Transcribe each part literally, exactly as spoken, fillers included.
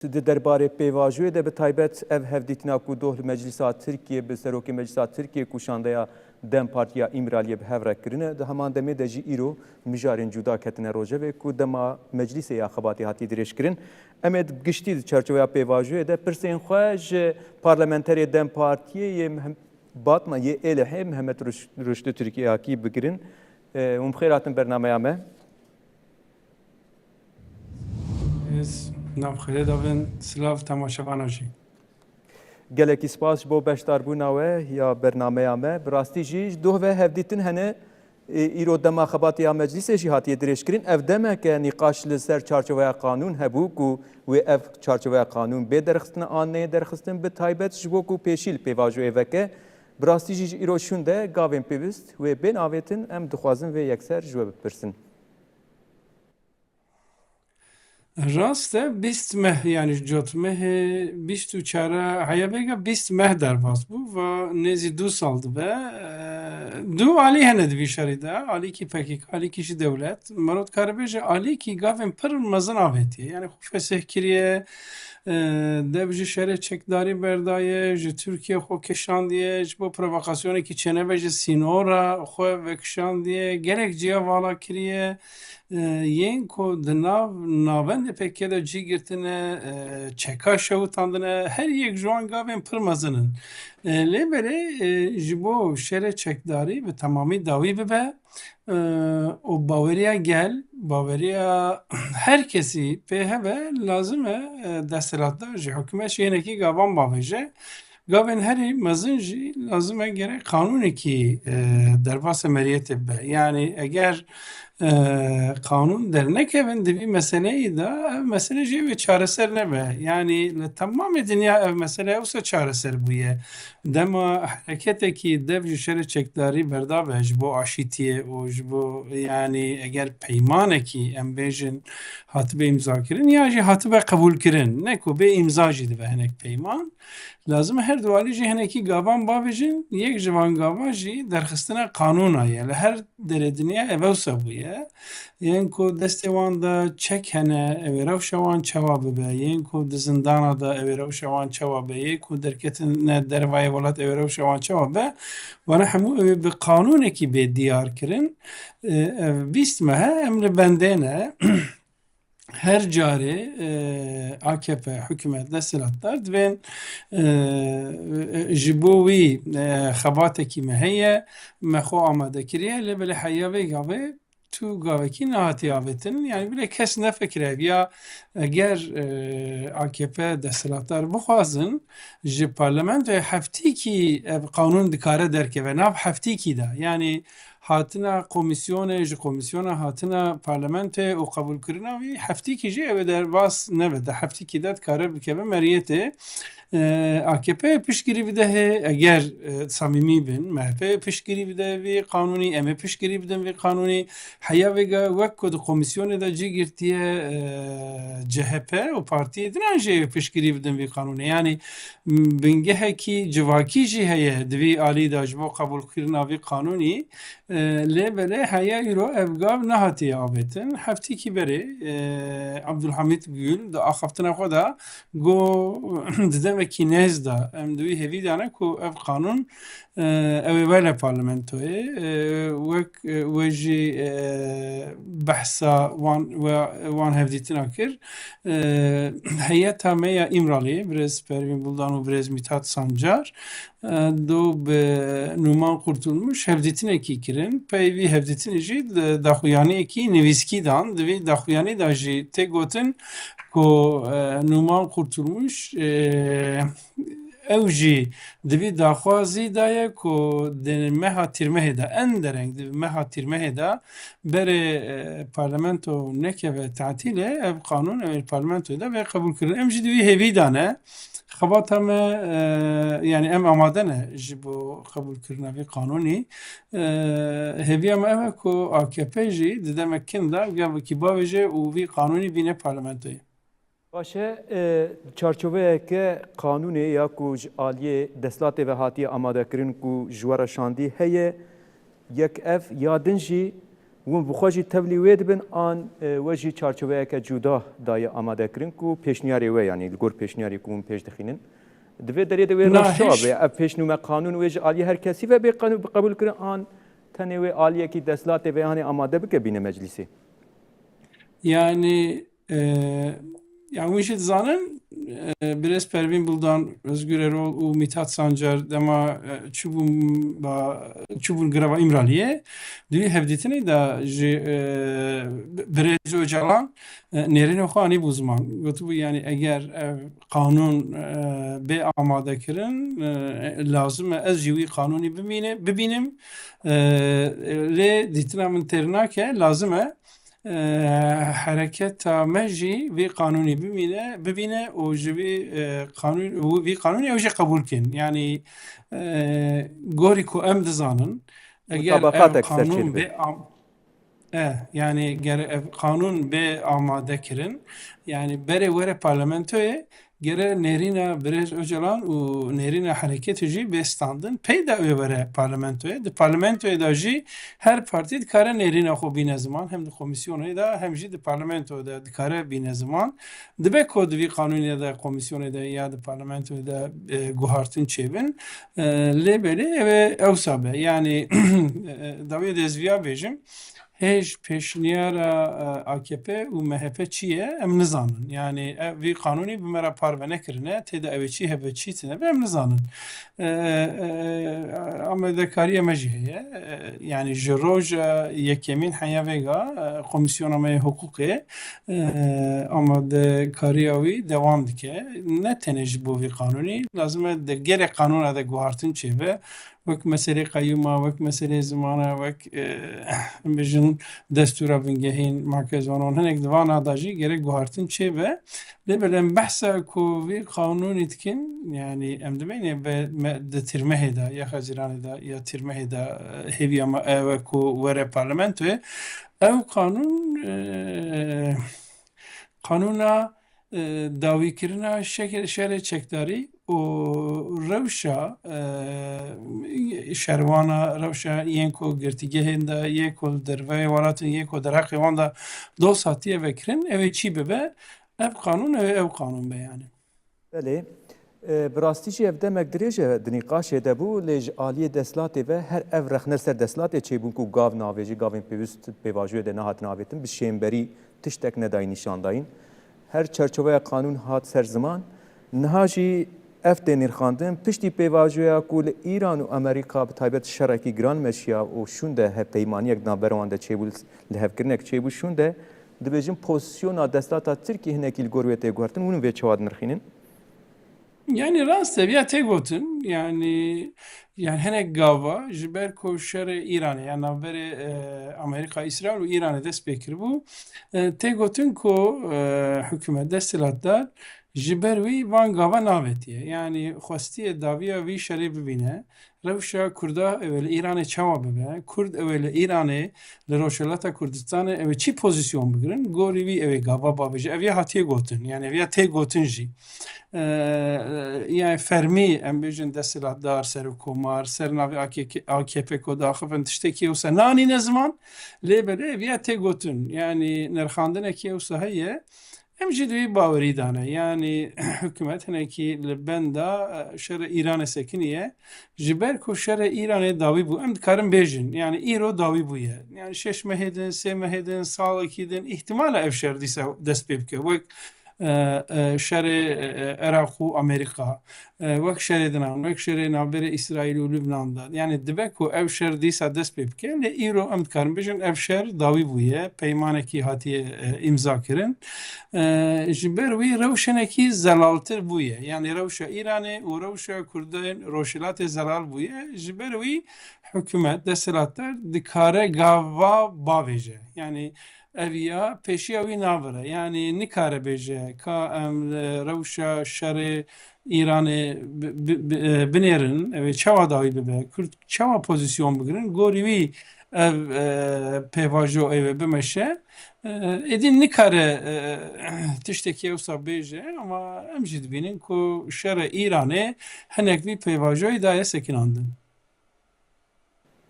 Di derbarê pêvajoyê de bi taybet ev hevdîtina ku doh li Meclisa Tirkiyê bi Serokê Meclisa Tirkiyê ku şandeya DEM Partiya Îmraliyê bi hev re kirine, di heman demê de jî îro mijarên cuda ketine rojevê ku dema Meclîsê ya xebatê hatiye dirêjkirin. Em ê di giştî di çarçoveya pêvajoyê de pirsên xwe ji parlamenterê DEM Partiyê yê Mihem-, Batman yê Êlihê Mihemed Ruş-, Ruştî Tirkiyakî bigirin. Hûn bi xêr hatin bernameya me. Ez nav xêrê davin, silav temaşevana jî. Gelekî spas ji bo beşdarbûna we ya bernameya me. Bi rastî jî ji doh ve hevdîtin hene. Ê, îro dema xebatê ya meclîsê jî hatiye dirêjkirin. Ev demeke nîqaş li ser çarçoveya qanûn hebû ku wê ev çarçoveya qanûn bê derxistin an neyê derxistin, bi taybet ji bo ku pêşî li pêvajoyê veke. Bi rastî jî ji îro şûnde gavên pêwist wê bên avêtin, em dixwazin vê yekser ji we bipirsin. Rast e, bîst meh, yanî ji cotmehê bîst û çar heya vêga bîst meh derbas bû, va nêzî du sal dibe. E, du alî hene di vî şerî de, alîkî P K K, alîkî jî dewlet. Mero dikare bêje alîkî gavên pir mezin avêtiye. Yanî xwe fesih kiriye, e, dev ji şerê çekdarî berdaye, ji Tirkiye xwe kişandiye, ji bo provokasyonekî çênebe ji sînora xwe vekişandiye, gelek ciya vala kiriye. E, yên ku di nav navendê P K K de cî girtine, e, çeka şewitandine, her yek ji wan gavên pir mezin in. E, lê belê, e, ji bo şerê çekdarî bi temamî dawî bibe, e, û baweriya gel, baweriya her kesî pê hebe, lazim e, e, desthilatdar jî, hikûmet jî hinekî gavan bavêje. Gavên herî mezin jî lazim e gerek qanûnekî, e, derbasê meriyetê bibe. Yanî eger, e, qanûn dernekevin di vî meseleyê de, ev mesele jî wê çareser nebe. Yanî li temamê dinya ev mesele ewsa çareser bûye. Dema hereketekî dev ji şerê çekdarî berdabe ji bo aşîtiyê û ji bo, yanî eger peymanekî em bêjin hatibe îmzakirin ya jî hatibe qebûlkirin, ne ku bê îmza jî dibe hinek peyman. Lazim e her du alî jî hinekî gavan bavêjin, yek ji van gavan jî derxistina qanûna ye. Li her derê dinya ev ewsa bûye. Yên ku destê wan de çek hene, ew ê rewşa wan çawa bibe? Yên ku di zindana de, ew ê rewşa wan çawa be? Yên ku derketine dervayê welat, ew ê rewşa wan çawa be? Wana hemû ew ê bi qanûnekî bê diyar kirin. E, ev bîst meh e, em li bendê ne. Her carê, e, A K P hikûmet desthilatdar divên, e, e, ji bo wî, e, xebatekî me heye, me xwe amade kiriye, lê belê heya vê gavê tu gavekî nehatiye avêtin. Yanî bilê kes nefikire, ya eger, e, A K P desthilatdar bixwazin, ji parlamentoyê heftîkî ev qanûn dikare derkeve, nav heftîkî de. Yanî hatina komîsyonê, ji komîsyona hatina parlamentoyê û qebûlkirina wî heftîkî jî ew ê derbas nebe. Di heftîkî de dikare bikeve meriyetê. E, A K P piştgirî bide hê, eger, e, samîmî bin, M H P piştgirî bide vî qanûnî, em ê piştgirî bidin vî qanûnî. Heya vêga wek ku di komîsyonê de cî girtiye, e, C H P û partiyê din an jî piştgirî bidin vî qanûnê. Yanî, m, bingehekî civakî jî heye di vî alî de ji bo qebûlkirina vî qanûnî. E, lê belê heya îro ev gav nehatiye avêtin. Heftîkî berê, e, Abdulhamîd Gül di axaftina xwe de got, di demekî nêz de em di wî hêvî de ne ku ev qanûn, e, ew ê were parlamentoyê. E, wek, e, we jî, e, behsa wan, we, wan hevdîtina kir. E, heyeta me ya Îmraliyê, birêz Pervîn Buldan û birêz Mîthat Sancar, e, do bi Numan Kurtulmuş hevdîtinekî kirin. Pey vî hevdîtinê jî di daxuyaniyekî nivîskî dan. Di vî daxuyanî de jî tê gotin ku, e, Numan Kurtulmuş, e, ew jî di vî daxwazî de ye ku di meha Tîrmehê de, en dereng di meha Tîrmehê de berê, e, parlamento nekeve tatîlê, ev qanûn ew ê parlamentoyê de bê qebûlkirin. Em jî di wî hêvî de ne. Xebata me, e, yanî em amade ne ji bo qebûlkirina vî qanûnî. E, hêviya me ev e ku A K P jî di demek kin de gavekî bavêje û vî qanûnî bîne parlamentoyê. Baş e, e, çarçoveyeke qanûnê ya ku ji aliyê desthilatê ve hatiye amadekirin ku ji we re şandî heye, yek ev ya din jî Hûn bi xwe jî tevlî wê dibin an, e, we jî çarçoveyeke cuda daye amadekirin ku pêşniyarê we, yanî li gor pêşniyarê ku hûn pêş dixînin? Di vê derê de wê Na, rewş çawa hêj- be? Ev pêşnûme qanûn wê ji aliyê her kesî ve bê qanûn bi qebûlkirin an tenê wê aliyekî desthilatê ve hanê amade bike bîne meclîsê? Yani, e, yani hûn jî dizanin, e, Birêz Pervîn Buldan, Özgür Erol û Mithat Sancar dema, e, çûbûn ba, çûbûn greva Îmraliyê, di wî hevdîtinê de ji, e, Birêz Ocalan, e, nêrîna xwe anîbû ziman. Gotibû, yani eger ev qanûn, e, bê amadekirin, e, lazim e ez jî wî qanûnî bimîne-, bibînim. E, lê dîtina min têr nake, lazim e, e, hereketa me jî vî qanûnî bimîne, bibîne û ji vî, e, qanûn-, û vî qanûnî ew jî qebûl kin. Yani, e, gorî ku em dizanin, eger ev Mutabaqatek ser qanûn çêdibe. bê am-, E, yani ger ev qanûn bê amade kirin, yani berê were parlamentoyê, gere nêrîna Birêz Ocalan û nêrîna hereketê jî bê standin, pey de wê were parlamentoyê. Di parlamentoyê de jî her partî dikare nêrîna xwe bîne ziman, hem di komîsyonê de, hem jî di parlamentoyê de dikare bîne ziman. Dibe ku di vî qanûnê de, komîsyonê de ya di parlamentoyê de, e, guhartin çêbin, e, lê belê ew ê ewsa be. Yani, e, dawiyê dezviya bêjim, hêj pêşniyara, e, A K P û M H P çi ye, em nizanin. Yani, e, vî qanûnî bi me re parve nekirine, tê de ew ê çi hebe, çi tine be, em nizanin. E, e, amadekariya me jî heye. E, yani, ji roja yekemîn heya vêga, e, Komîsyona me yê Hiqûqê, e, amadekariya wî dewam dike. Ne tenê ji bo vî qanûnî, lazim e di gelek qanûna de guhartin çêbe. Wek meselê qeyûma, wek meselê zimana, wek, e, em bêjin destûra bingehîn, markez onon, hinek di vana de jî gerek guhartin çêbe. Lê belê em behsa ku vî qanûnî dikin, yani em dibêne be-, me-, di tîrmehê de, ya Xezîranê de, ya tîrmehê de, e, hêviya me ew e ku were parlamentoyê. Ew qanûn, e, qanûna, e, dawîkirina şeke-, şerê çekdarî û rewşa, e, şerwana, rewşa yên ku girtîgehên de yê ku li derveyê welatin yê ku derheqê wan de doz hatiye vekirin, ew ê çî bibe, ev qanûn, ew ê ew qanûn be yani. Belê. E, bi rastî jî ev demek dirêj e di nîqaşê de bû, lê ji aliyê desthilatê ve her ev rexne li ser desthilatê çêbûn ku gav navêjî, gavên pêwîst pêvajoyê de nehatin avêtin, bi şênberî tiştek nedayîn nîşan dayîn. Her çerçoveya qanûn hat ser ziman. Niha jî ev tê nirxandin, piştî pêvajoya ku li Îran û Amerîka bi taybet şerekî giran meşiya û şûnde hevpeymaniyek di navbera wan de çêbû, lihevkirinek çêbû şûnde, dibêjin pozisyona desthilata Tirkiyê hinekî li gor wê tê guhertin, hûn vê çawa dinirxînin? Yani rast e, viya tê gotin. Yani, yani hinek gava ji ber ku şerê Îranê, yani navberê, e, Amerîka, Îsraîl û Îranê dest pê kiribû, e, tê gotin ku, e, hikûmet, desthilatdar ji ber wî van gava navêtiye. Yani xwestiye dawiya vî şerê bibîne. Rewşa Kurda ew ê li Îranê çawa bibe? Kurd ew ê li Îranê, li Rojhilata Kurdistanê ew ê çi pozîsyon bigirin? Gorî wî ew ê gava bavêje. Ev ya hatiye gotin. Yani ev ya tê gotin jî. E, e, yani fermî em bêjin desthilatdar, serokkomar, ser navê A K P ku daxivin tiştekî wisa nanîne ziman. Lê belê ev ya tê gotin. Yani nirxandinekî wisa heye. Em jî di wî bawerî de ne. Yani hikûmet hinekî li benda, e, şerê Îranê sekiniye. Ji ber ku şerê Îranê dawî bû, em dikarin bêjin, yani îro dawî bûye. Yani şeş mehê din, sê mehê din, salekî din, îhtimal e ev şer dîsa dest pê bike. Wek, e, e, şerê, e, e, Iraq û Amerîka, e, wek şerê dinan, wek şerê navberê Îsraîl û Lubnan de. Yani dibe ku ev şer dîsa dest pê bike, lê îro em dikarin bêjin ev şer dawî bûye, peymanekî hatiye, e, îmza kirin. E, ji ber wî rewşenekî zelaltir bûye. Yani rewşa Îranê û rewşa Kurdên Rojhilatê zelal bûye. Ji ber wî hikûmet, desthilatdar dikare gava bavêje. Yani ev ya pêşiya wî navire. Yani nikare bêje ka em li rewşa şerê Îranê bi-, bi-, bi-, e, binêrin, ew ê çawa dawî bibe, Kurd çawa pozîsyon bigirin, gorî wî ev, e, pêvajo ew ê bimeşe. E, êdî nikare, e, tiştekî ewsa bêje, ama em jî dibînin ku şerê Îranê hinek vî pêvajoyê daye sekinandin.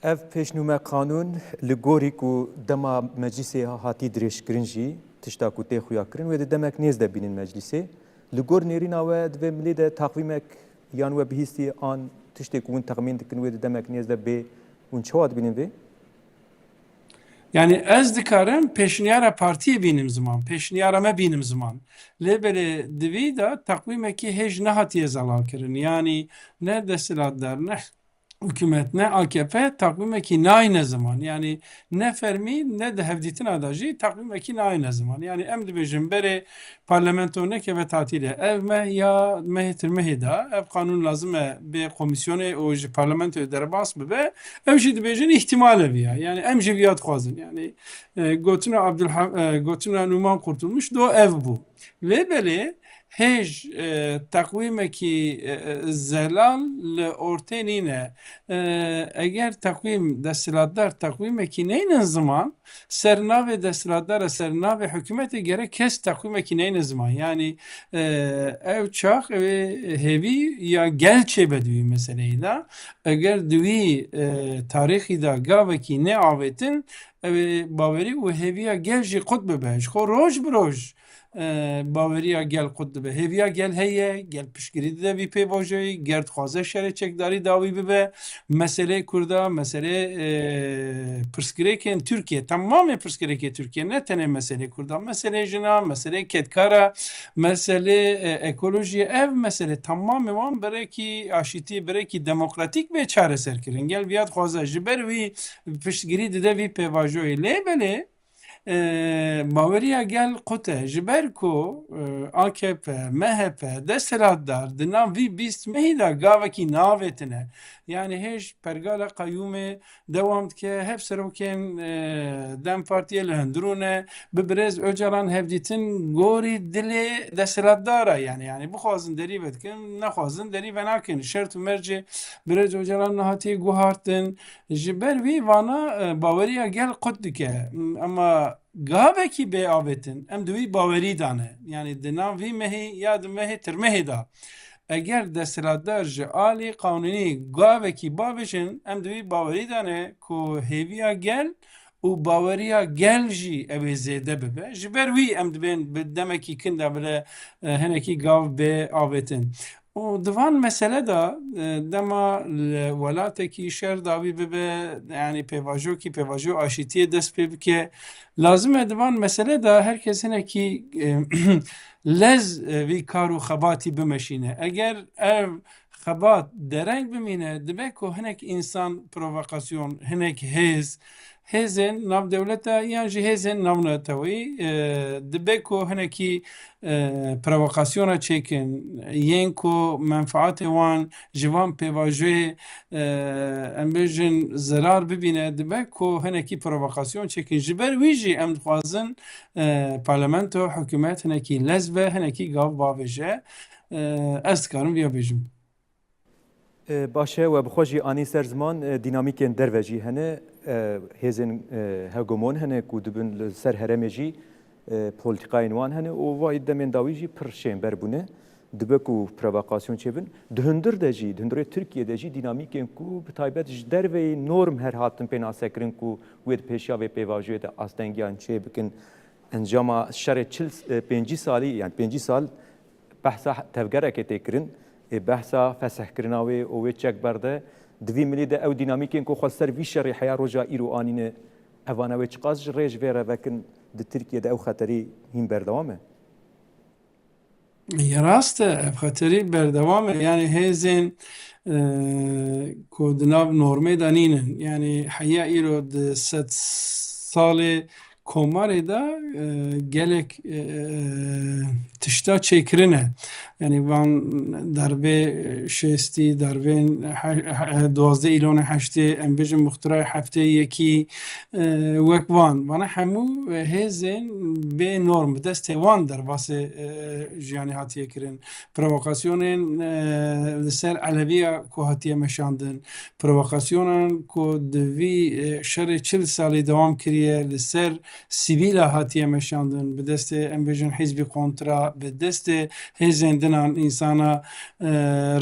Ev pêşnûme qanûn li gorî ku dema meclîsê hatî dirêjkirin jî, tişta ku tê xuyakirin, wê di demek nêz de bînin meclîsê. Li gor nêrîna we, divê milê de taqwîmek yan we bihîstî an tiştê ku hûn texmîn dikin wê di demek nêz de bê, hûn çawa dibînin vê? Yani ez dikarim pêşniyara partiyê bînim ziman, pêşniyara me bînim ziman. Lê belê di vî de teqwîmekî hêj nehatiye zelalkirin. Yani ne desthilatdar, ne hikûmet, ne A K P teqwîmekî nayne ziman. Yani ne fermî ne di hevdîtina de jî teqwîmekî nayne ziman. Yani em dibêjin berê parlamento nekeve tatîlê. Ev meh ya mehê tirmehê de ev qanûn lazim e bê komîsyonê û ji parlamentoyê derbas bibe. Ew jî dibêjin îhtimal e viya. Yani em jî viya dixwazin. Yani e, gotina Abdülha-, e, gotina Numan Kurtulmuş do ev bû. Lê belê hêj e, teqwîmekî e, e, zelal li ortê nîne. E, eger teqwîm desthilatdar teqwîmekî neynin ziman, ser navê desthilatdar, ser navê hikûmetê gerek kes teqwîmekî neyne ziman. Yani e, ew çax ew ê hêvî ya gel çêbe di wî meseleyê de. Eger di wî e, tarîxî de gavekî neavêtin, ew ê bawerî û hêviya gel jî qut bibe. Ji xwe roj bi roj e, baweriya gel qut dibe. Hêviya gel heye, gel piştgirî dide vî pêvajoyê, gel dixwaze şerê çekdarî dawî bibe. Meseleyê Kurda, meseleyê e, pirsgirêkên Tirkiye, temamê pirsgirêkê Tirkiye, ne tenê meseleyê Kurda, meseleyê jina, meseleyê kedkara, meseleyê e, ekolojiyê, ev mesele temamê wan berekî aşîtî, berekî demokratîk bê çareserkirin. Gel viya dixwaze ji ber wî piştgirî dide vî pêvajoyê. Lê belê e, baweriya gel qut e. Ji ber ku e, A K P, M H P, desthilatdar di nav vî bîst mehî de gavekî navêtine. Yani hêj pergala qeyûmê dewam dike, hevserokên e, DEM Partiyê li hundirû ne, bi birêz Ocalan hevdîtin gorî dilê desthilatdar e. Yani, yani bixwazin derî vedikin, nexwazin derî venakin. Şert û mercê birêz Ocalan nehatiye guhartin. Ji ber wî vana e, baweriya gel qut dike. Ema gavekî bê avêtin, em di wî bawerî de ne. Yani di nav vî mehê ya di mehê tirmehê de. Eger desthilatdar ji alî qanûnî gavekî bavêjin, em di wî bawerî de ne ku hêviya gel û baweriya gel jî ew ê zêde bibe. Ji ber wî em dibên bi demekî kin de bile e, hinekî gav bê avêtin. Û di van mesele de e, dema li welatekî şer dawî bibe, yani pêvajokî, pêvajo aşîtiyê dest pê bike, lazim e di van mesele de her kes hinekî e, lez e, vî kar û xebatî bimeşîne. Eger ev xebat dereng bimîne, dibe ku hinek însan provokasyon, hinek hêz, hêzên navdewleta yan jî hêzên navneteweyî e, dibe ku hinekî e, provokasyona çêkin, yên ku menfaatê wan ji van pêvajoyê e, em bêjin zerar bibîne, dibe ku hinekî provokasyon çêkin. Ji ber wî jî em dixwazin e, parlamento, hikûmet hinekî lez be, hinekî gav bavêje. E, ez dikarim viya bêjim. E, baş e, we bi xwe jî anî ser ziman, e, dînamîkên derve jî hene, e, hêzên e, hegemon hene ku dibin li ser herêmê jî e, polîtîkayên wan hene û vay demên dawî jî pir şênber bûne. Dibe ku provokasyon çêbin. Di hundir de jî, di hundirê Tirkiyê de jî dînamîkên ku bi taybet ji derveyî norm her hatin pênasekirin ku wê di pêşiya vê pêvajoyê de astengiyan çêbikin. Encama şerê çil, e, pêncî salî, yani pêncî sal behsa tevgerekê tê kirin, ê behsa fesihkirina wê û wê çek berde. Di vî milî de ew dînamîkên ku xwe ser vî şerê heya roja îro anîne, evana wê çiqas ji rê ji vê re vekin, di Tirkiye de ew xeterî hîn berdewam e? Ya rast e, ev xeterî berdewam e. Yani hêzên e, ku di nav normê de nînin. Yani heya îro di sed salê komarê de e, gelek e, tişta çêkirine. Yani van darbê şêstî, darbên he- he- duwazdeh îlonê heştê, em bêjin muxtirayê heftê yekî, e, wek van. Vana hemû hêzên bê norm bi destê wan derbasê e, jiyanê hatiye kirin. Provokasyonên e, li ser Eleviya ku hatiye meşandin, provokasyonên ku di vî e, şerê çil salî dewam kiriye li ser sivîla hatiye meşandin, bi destê, em bêjin, hizbî kontra, bi destê hêzên dinan însana, e,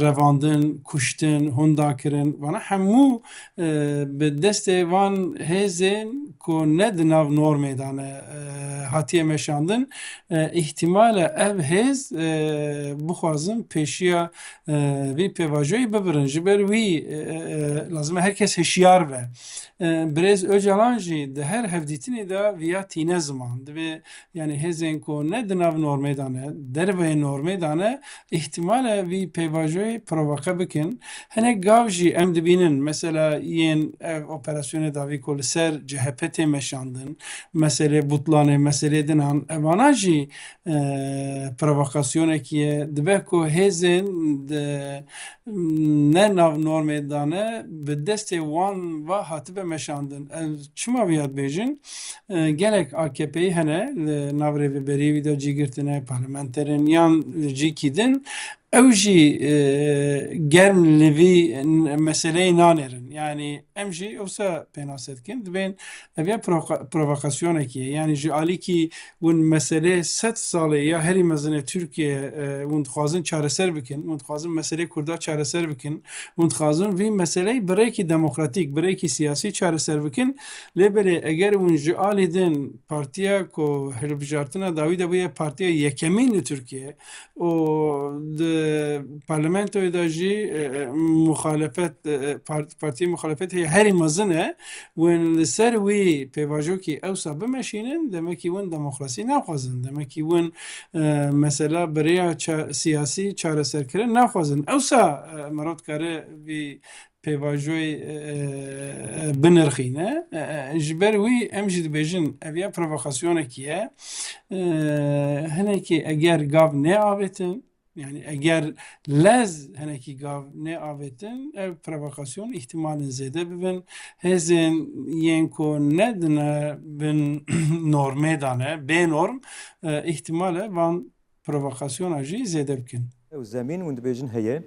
revandin, kuştin, hunda kirin. Vana hemû, e, bi destê van hêzên ku ne di nav normê de ne, e, hatiye meşandin, e, îhtimal e ev hêz, e, bixwazin pêşiya, e, vî pêvajoyê bibirin. Ji ber wî, e, e, e, lazim e her kes hişyar be. E, Birêz Ocalan jî di her hevdîtinê de viya tîne ziman. Dibê, yani, hêzên ku ne di nav normê de ne, derveyê normê de ne, îhtimal e vî pêvajoyê provoke bikin. Hinek gav jî em dibînin, mesela yên ev operasyonê dawî ku li ser C H P tê meşandin, meselê Butlanê, meselê dinan, evana jî, e, provokasyonekî ye. Dibe ku hêzên di ne nav normê dane, bi destê wan va hatibe meşandin. Ez çima viya dibêjin? E, gelek A K P'yî hene, li nav rêveberiyê wî de cî girtine, parlamenterên yan cîkî din. Ew jî, e, germ li vî meseleyê nanêrin. Yani em jî ewsa pênase dikin. Dibên ev ya provoka-, provokasyonekî ye. Yani ji alîkî hûn meselê sed salê ya herî mezin e Tirkiye, e, hûn dixwazin çareser bikin, hûn dixwazin meselê Kurda çareser bikin, hûn dixwazin vî meseleyê bi rêkî demokratîk, bi rêkî siyasî çareser bikin. Lê belê eger hûn ji alî din partiya ku hilbijartina dawî de bûye partiya yekemîn li Tirkiye û di parlamentoyê de jî, e, e, muxalefet, e, e, part-, partiyê muxalefet heye herî mezin e, wên li ser wî pêvajokî ewsa bimeşînin, demekî win demokrasî naxwazin. Demekî win, e, mesela bi rêya ça-, siyasî çareserkirin naxwazin. Ewsa, e, mirov dikare vî pêvajoyê, e, e, binirxîne. E, e, ji ber wî em jî dibêjin, ev ya provokasyonekî ye. E, hinekî eger gav neavêtin, yani eger lez hinekî gav neavêtin, ev provokasyon îhtimalên zêde bibin. Hêzên yên ku ne dine bin normê dane, bê norm, e, îhtimal e van provokasyona jî zêde bikin. Ew zemîn hûn dibêjin heye.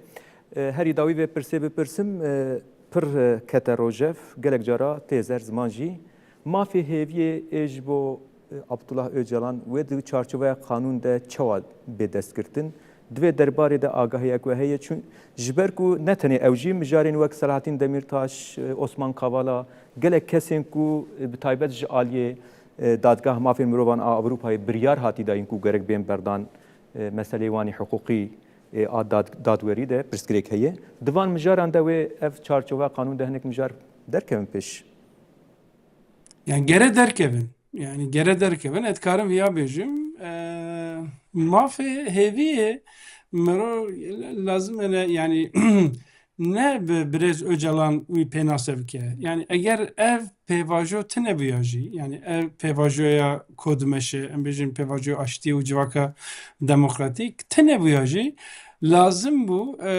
E, herî dawî vê pirsê bipirsim, e, pir, e, kete rojev, gelek cara tê zer ziman jî. Mafê hêviyê ê ji bo, e, Abdullah Ocalan wê di çarçoveya qanûn de çawa bê destgirtin? Di vê derbarê de agahiyek we heye? Çun-, ji ber ku ne tenê ew jî mijarên wek Selahattin Demirtaş, e, Osman Kavala, gelek kesên ku, e, bi taybet ji aliyê, e, Dadgah Mafên Mirovan a Ewropayê biryar hatî dayîn ku gerek bên berdan, e, meseleyê wan ê hiqûqî, e, a dad-, dadwerî de pirsgirêk heye. Di van mijaran de wê ev çarçoveya qanûn de hinek mijar derkevin pêş? Yani gere derkevin. Yani gere derkevin. Ez dikarim viya bêjim. E, mafê hêviyê miro lazim e ne, yani ne bi Birêz Ocalan wî pênase bike. Yani eger ev pêvajo tine bûya jî, yani ev pêvajoya ku dimeşe, em bêjin pêvajoya aştiyê û civaka demokratîk tine bûya jî, lazim bû, e,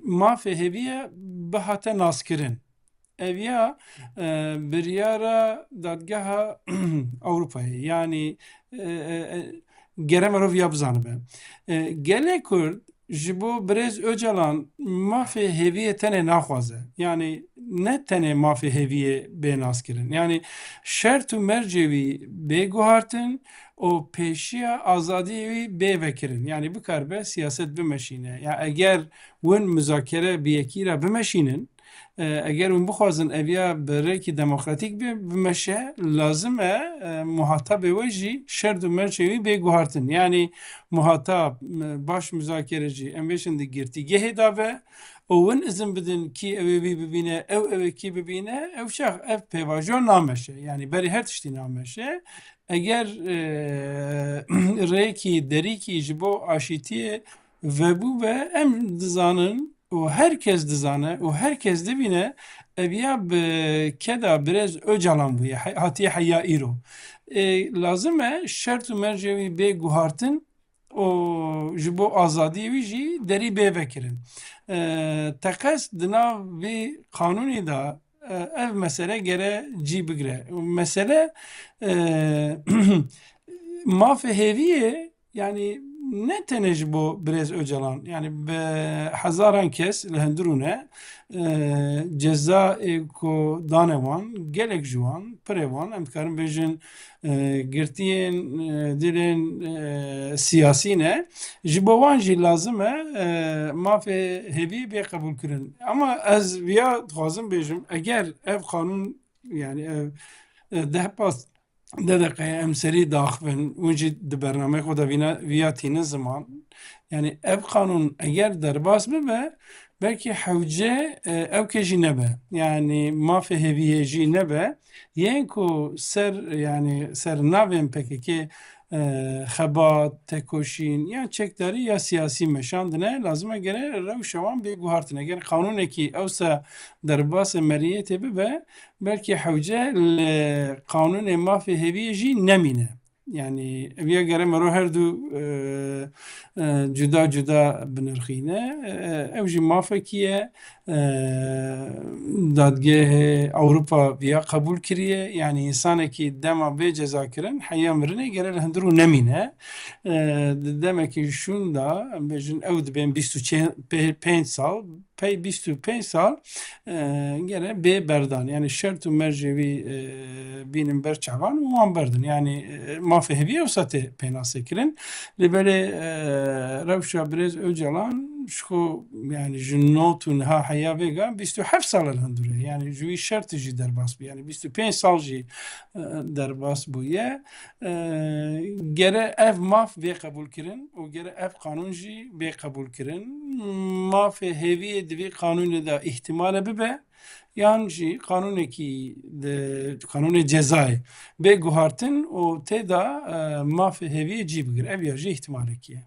mafê hêviyê bihate naskirin. Ev ya, e, biryara Dadgeha Ewropayê, yani, e, e, e, gere mirov ya bizanibe. E, gelê Kurd ji bo Birêz Ocalan mafê hêviyê tenê naxwaze. Yani ne tenê mafê hêviyê bê naskirin. Yani şert û mercê wî bê guhartin û pêşiya azadiyê wî bê vekirin. Yani bikaribe siyaset bimeşîne. Ya eger win muzakere bi yekî re bimeşînin, e, eger hûn bixwazin ev ya bi rêkî demokratîk bi-, bimeşe, lazim e, e, muhatabê we jî şert û mercê wî bê guhartin. Yani muhatab, e, baş muzakerecî, em bêjin di girtîgehê de be û win izin bidin kî ew ê wî bibîne, ew ew ê kî bibîne, ew çax ev pêvajo nameşe. Yani berî her tiştî nameşe. Eger, e, rêkî derîkî ji bo aşîtiyê vebû be, em dizanin û her kes dizane û her kes dibîne, ev ya bi keda Birêz Ocalan bûye, he-, hatiye heya îro. Ê, lazim e şert û mercê wî bê guhartin û ji bo azadiyê wî jî derî bê vekirin. Ê, teqez di nav vî qanûnê de, ê, ev mesele gere cî bigire. Mesele, ê, mafê hêviyê, yani ne tenê ji bo birêz Ocalan, yani bi hezaran kes li hundirû ne, e, cezayê ku dane wan, gelek ji wan, pirê wan, em dikarin bêjin, e, girtiyên, e, dilên, e, siyasî ne. Ji bo wan jî lazim e, e, mafê hêvî bê qebûlkirin. Ama ez viya dixwazim bêjim, eger ev qanûn, yani ev, e, deh pas, deh deqeyê em serî daxivin, hûn jî di bernameyê xwe de vîna, viya tînin ziman. Yani ev qanûn eger derbas bibe, belkî hewce, e, ew kê jî nebe. Yani mafê hêviyê jî nebe. Yên ku ser, yani ser navên P K K, e, xebat, tekoşîn, ya çekdarî ya siyasî meşandine, lazim e gere rewşa wan bê guhartin. Eger qanûnekî ewsa derbasê meriyetê bibe, belkî hewce li qanûnê mafê hêviyê jî nemîne. Yani ev ya gere mero her du, e, e, cuda cuda binirxîne. E, ew jî mafekî ye. E, Dadgehê Ewropa viya qebûl kiriye. Yani însanekî dema bê cezakirin, heya mirinê gere li hundirû nemîne. E, di demekî şûn de, em bêjin ew dibên bîst û pênc sal, pey bîst û pênc sal, e, gere bê berdan. Yani şert û mercê wî, e, bînin ber çavan û wan berdin. Yani, e, mafê hêviyê wisa tê pênasekirin. Lê belê, e, rewşa birêz Ocalan ji xwe, yani ji not û niha heya vêga bîst û heft sal li hundir e. Yani ji wî şertî jî derbas bû. Yani bîst û pênc sal jî, e, derbas bûye. E, gere ev maf bê qebûlkirin û gere ev qanûn jî bê qebûlkirin. Mafê hêviyê di vî qanûnê de îhtimale bibe, yan jî qanûnekî di qanûnê cezayê bê guhartin û tê de, e, mafê hêviyê cî bigire. Ev ya jî îhtimalekî ye.